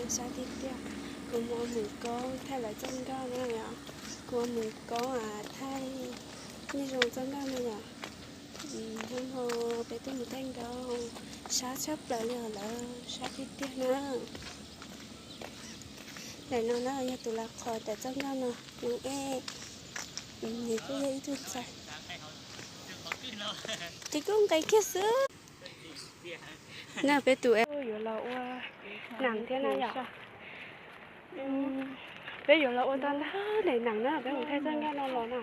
Sab tiag tiag, kuv mus ua Mws Koob thaij lawv txoj nkauj no yom, kuv ua Mws Koob thaij Nyiaj Zoo txoj nkauj no yom. Hnub no peb tuaj mus thaij nkauj, sab tshaj plaws li os lawm, sab tiag tiag na. Daim no na yog tus lav qhos tawm txoj nkauj no, nws ej, nws kuj yog ib tug ntxhais, ces kuj nqis kiag xwb. Na peb tus yuav los ua nam thiab na yom. Peb yuav los ua tau ntau daim nam na, peb mus thaij txoj nkauj no los na.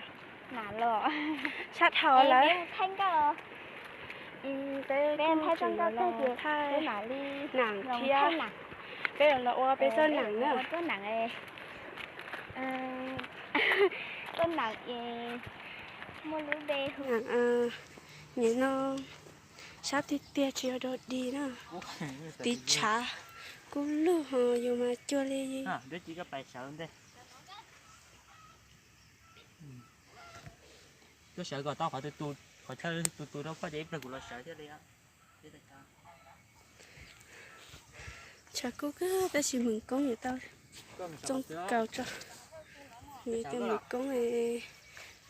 Sab dhau lawm. Peb kuj tseem yuav los thaij nam thiab, peb yuav los ua peb txoj nam na. Nam, nim no sab tiag tiag tsis yog dog dig na, tiv tshav kub lug ho yus mas cuag li. Tuaj sawv kom tau qhov tus, qhov chaw tus tus rau koj ces ib pliag kuv los sawv thiaj li. Tshav kub kawg tab sis Mws Koob yuav tau txooj kaus tso. Nws cov Mws Koob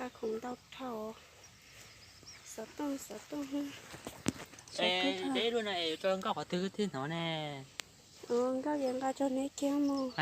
a khoom ntau dhau. Xov tooj xov tooj. Tshav kub dhau. Nkauj qhov twg thiaj hnov ne? Nkauj ces nqa rau neb kiag mus.